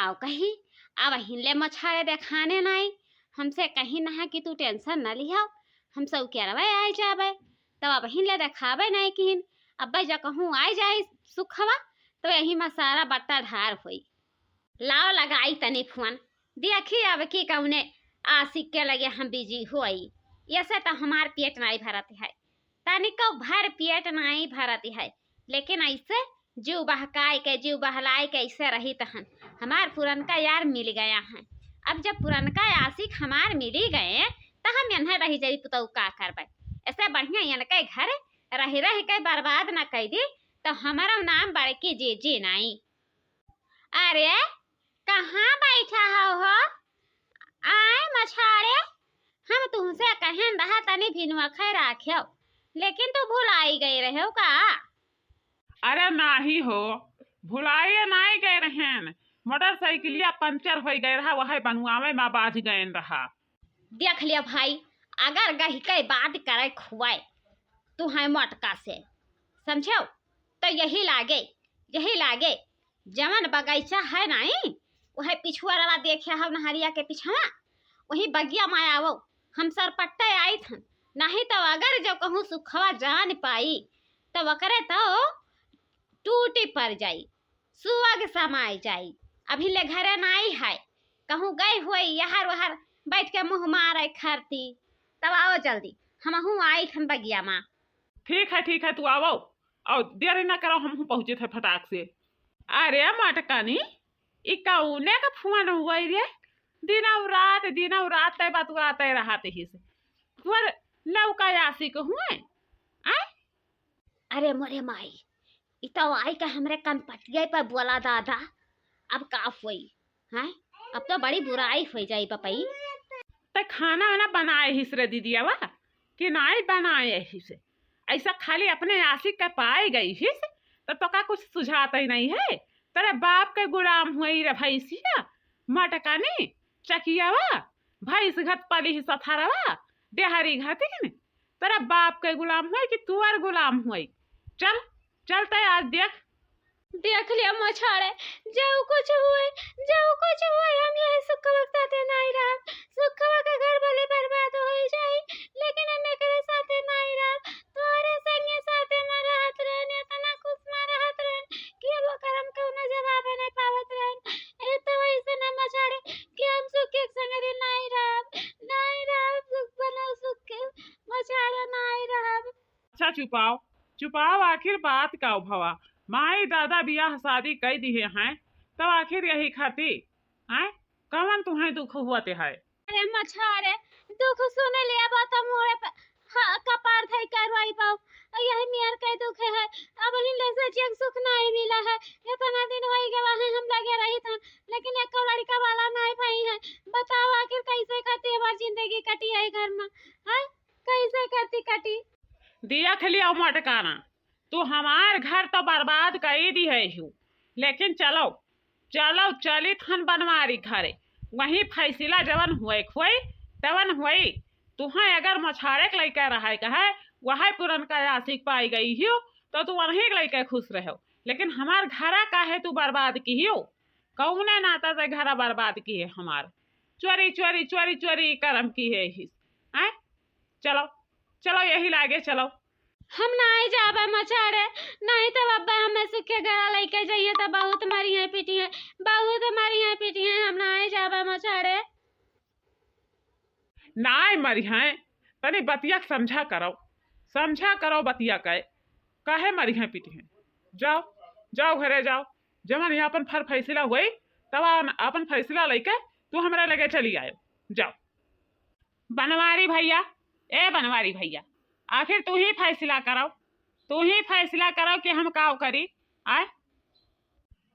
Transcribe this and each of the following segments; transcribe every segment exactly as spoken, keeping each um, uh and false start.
अब कही, अब हिन ले मछारे देखाने नाई, हमसे कही ना कि तू tension न लिहो, हम सब केरवे आई जाबे, तब अब हिन ले देखाबे नाई किहिन, अब जब कहूँ आई जाई सुखवा, तो यही मा सारा बट्टा ढार होई। लाओ लगाई तनी फोन, देखी अब की कौने आशिक के लगे हम busy होई। ऐसे तो हमार पेट नाई भरत है, तनिको भर पेट नाई भरत है, लेकिन ऐसे जीव बहकाए के, जीव बहलाए के ऐसे रही तहन। हमार पुरनका यार मिल गया है, अब जब पुरनका आशिक हमार मिली गए, तो हम यन्हे रही जाई पुतऊ का करबे। ऐसे बढ़िया यनके घर रह रह के बर्बाद न कई दी, तो हमारा नाम बड़की जीजी नाई। अरे, कहाँ बैठा हो, हो? आए मछारे, हम तुमसे कहेन रहा तनी भिनवा खै राख्यो, लेकिन तू भुलाई गए रहे हो का? अरे नाही हो, भुलाए नाही गए रहेन, मोटरसाइकिलिया पंचर होई गए रहा, वह बनवावे मा बाझ गएन रहा। देख लिया भाई, अगर गहिके बात करे खुआए तू है मोटका से, समझो, तो यही लागे, यही लागे, जवन बगीचा है नाई, वह पिछुआ रवा देखे हव नहरिया के पिछवा, वही बगिया मा आवो, हम सरपट्टे आई थन, नहीं तो अगर जो कहूँ सुखवा जान पाई, तो वकरे तो टूटी पर जाई, सुअग समाई जाई। अभी ले घरे नाई है, कहूँ गई हुई यहर वहर बैठ के मुँह मारे खरती। तब आओ जल्दी, हमहू आई थन बगिया मा। ठीक है, ठीक है, तू आवो, और देर ना करो, हमहू पहुँचे थे फटाक से। अरे मटकनी, ई कौने का फोन हुआ रे? दिनौ रात, दिनौ रात तय बतुआते रहत हिस। तोर लौका आशिक हुए? आय? अरे मोरे माई, ई तो आई के हमरे कनपटिया पर बोला दादा। अब का होई? हैं? अब तो बड़ी बुराई हो जाई बपई। त खाना वाना बनाए हिस रे दीदियावा कि नाई बनाए हिस? ऐसा खाली अपने आशिक के पाए गई हिस, त तोका कुछ सुझात ही नहीं है। तेरे बाप के गुलाम हुई रे भैंसिया, मटकानी, चकियावा, भैंस घत पली ही सथरवा, डेहरी घतिन। तेरे बाप के गुलाम हुई कि तुअर गुलाम हुई? चल, चल तय आज देख। देख लिया मछाड़े, जो कुछ हुए, जो कुछ हुए, हम यही सुखवा के साथे नाई रहब। सुखवा के घर भले बर्बाद हो जाई, लेकिन हम एकरे साथे नाई रहब। तोहरे संगे साथे में रहत रहन, इतना खुश में रहत रहन कि अब ओकर हम कौनो जवाब नहीं पावत रहन। ए तो वैसे न मछाड़े कि हम सुख के संगरी नाई रहब, नाई रहब, सुख बनल सुख के मछाड़े नाई रहब। अच्छा चुपाव, चुपाव, आखिर बात का भवा? माई दादा बियाह शादी कई दिहे हैं, तब आखिर यही खातिर, हैं? कवन तुहें दुख हुआ ते है? अरे मछारे, दुख सुने ले अब तो मोरे पे, हाँ, कपार धई करवाई पाओ। यही मेर के दुख है, अब ही ले से जियक सुख नहीं मिला है। इतना दिन होई गवा है हम लगे रही था, लेकिन एको लड़का वाला नहीं पाई है। बताओ आखिर कैसे खातिर हमार जिंदगी कटी है घर में, हैं? कैसे करती कटी? दिया खलिया मटकाना, तू हमार घर तो बर्बाद कई दिहे हू, लेकिन चलो, चलो, चलित हन बनवारी घरे, वहीं फैसला जवन हुए खोई, तवन हुई। तुहें अगर मछारे के लइका रहे के है, वह पुरनका आशिक पाई गई हू, तो तू वहीं के लइका खुश रहो, लेकिन हमार घरा काहे तू बर्बाद किहू? कौने नाता से घरा बर्बाद किहे हमार? चोरी, चोरी, चोरी, चोरी करम किहे हिस, हैं? चलो, चलो, यही लागे, चलो। हम नाई जाबे मछाड़े, नहीं तो अब्बा हमें सुखे घरा लइके जाइए तो बहुत मारी है, पीटी है, बहुत मारी है, पीटी है, हम नाई जाबे मछाड़े। नाई मरी हैं, तनी बतिया के समझा करो, समझा करो बतिया के, काहे मरी हैं, पीटी हैं। जाओ, जाओ घरे जाओ, जवन यहाँ अपन फर फैसला हुई, तब अपन फैसला लइके तू हमरा लगे चली आयो, जाओ। बनवारी भैया, ए बनवारी भैया, आखिर तू ही फैसला करो, तू ही फैसला करो कि हम काव करी। आय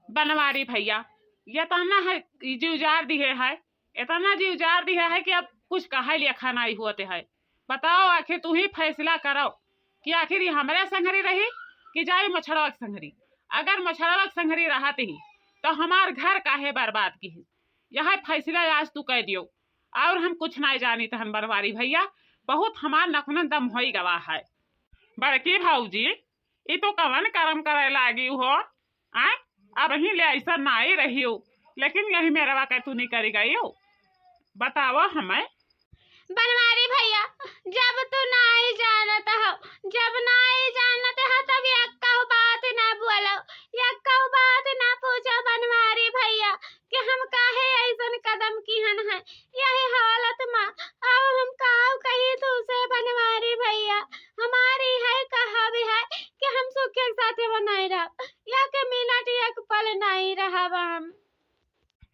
बनवारी भैया, इतना है, ई जी उजार दिहे है, इतना जी उजार दिहे है कि अब कुछ कहे लेखा नहीं होते है। बताओ, आखिर तू ही फैसला करो कि आखिर ये हमरे संगरी रही कि जाई मछड़वा के संगरी। अगर मछड़वा के संगरी रहत ही तो हमार घर काहे बर्बाद किहिस? यह फैसला आज तू कह दियो, और हम कुछ नहीं जानी तहन बनवारी भैया, बहुत हमार नखुनन दम होई गवा है। बड़की भौजी, ई तो कवन करम करे लागी हो? आय, अब ही ले ऐसा नाई रही हो, लेकिन यही मेरवा के तू नहीं करी गई हो, बतावा हमें। बनवारी भैया, जब तू नाई जानत हो, जब नाई जानत हो, तब यक्कउ बात ना बोलो, यक्कउ बात ना पूछो बनवारी भैया, कि हम काहे ऐसन कदम किहन है। यही हालत मा अब हम काउ कही तुसे बनवारी भैया, हमारी है कहा भी है कि हम सुखे के साथे वो नहीं रहब, या के मिनट एक पल नहीं रहब हम।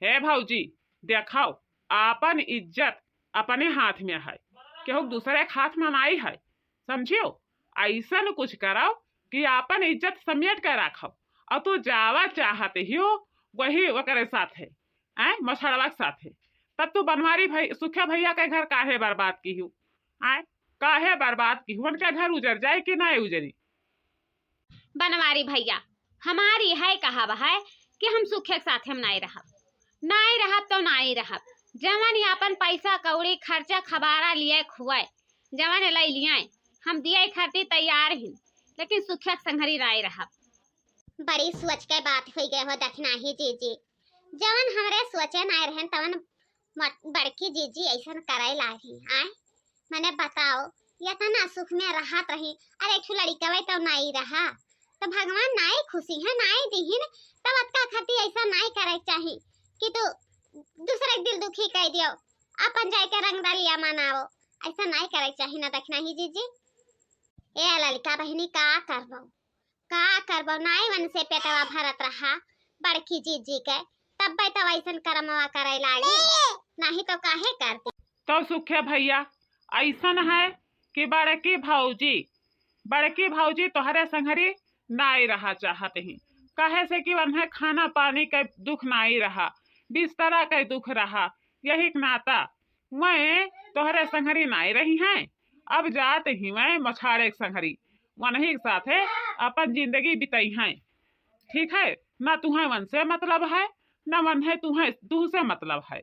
हे भौजी, देखाओ, आपन इज्जत अपने हाथ में है, केहू दूसरे के हाथ में नाई है, समझियो? ऐसन कुछ करो कि आपन इज्जत समेट के रखो, और तू जावा चाहत ही हो वही ओकरे साथ है, आय, मछड़वा के साथ है। तब तू बनवारी भाई, सुखे भैया के घर काहे बर्बाद की हूँ, आय, काहे बर्बाद की हूँ? उनके घर उजर जाए कि ना उजरी? बनवारी भैया, हमारी है कहावा है कि हम सुखे के साथ हम नाई रहब, नाई रहब तो नाई रहब। जवन ये अपन पैसा कौड़ी खर्चा खबारा लिए खुआए, जवन ले लिए, हम दिए खातिर तैयार ही, लेकिन सुखे के संघरी नाई रहब। बड़ी सोच के बात हुई गए हो दखिनाही जीजी, जवन हमरे सोचे नाई रहन तवन मत-, बड़की जीजी ऐसन करे लागी, आय? मने बताओ, यतना सुख में रहत रही, अरे एक ठो लड़िकवे तो नाई रहा, तो भगवान नाई खुशी है, नाई दिहिन, तब अतका खातिर ऐसा नाई करे चाही कि तू दूसरे के दिल दुखी कर दियो, अपन जाए के रंग दलिया मनाओ, ऐसा नाई करे चाही ना दखिनाही जीजी। ए लड़का बहिनी का करबो, का करबो, नाई मन से पेटवा भरत रहा बड़की जीजी के, तब्बे तो ऐसन करमवा करे लागी, नहीं तो काहे करती। तो सुखे भैया, ऐसन है कि बड़की भौजी, बड़की भौजी तोहरे संघरी नाई रहा चाहत ही, काहे से कि उन्हें खाना पानी के दुख नाई रहा, बिस्तरा के दुख रहा, यही के नाता मैं तोहरे संघरी नाई रही हैं, अब जात ही मैं मछाड़े के संघरी, वनही के साथे अपन जिंदगी बिताई हैं, ठीक है? ना तुहें वन से मतलब है, ना वन है तुहें, तू से मतलब है,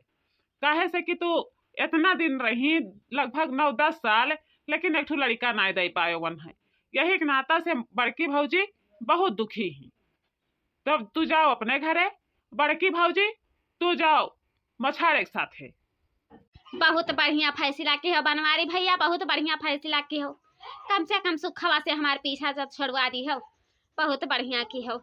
काहे से कि तू इतना दिन रही, लगभग नौ दस साल, लेकिन एक ठो लड़का नाई दे पायो वन है, यही के नाता से बड़की भौजी बहुत दुखी ही। तब तू जाओ अपने घरे, बड़की भौजी, तू जाओ मछाड़े के साथे। बहुत बढ़िया फैसला की हो बनवारी भैया, बहुत बढ़िया फैसला की हो। कम से कम सुखवा से हमार पीछा जब छोड़वा दी हो, बहुत बढ़िया की हो।